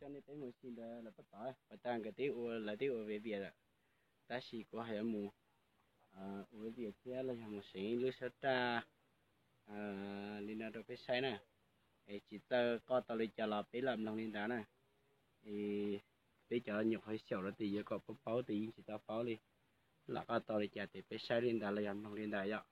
coj nej peb mus ua si ntawd lawv pab tod, pas tas nkawd twb ua, lawv twb ua viav vias lawm. Tab sis kuv hais yuav mus ua viav vias thiab los yog mus seev lub suab raj li no rau peb saib na. Es tsis txawj qoj tau li cas los peb lam mloog li ntawd na. Es peb cov nyuam qhuav xyaum rau tim yuav kom paub paub ces yeej tsis tau paub li. Lam qoj tau li cas ces peb saib li ntawd los yog mloog li ntawd yom.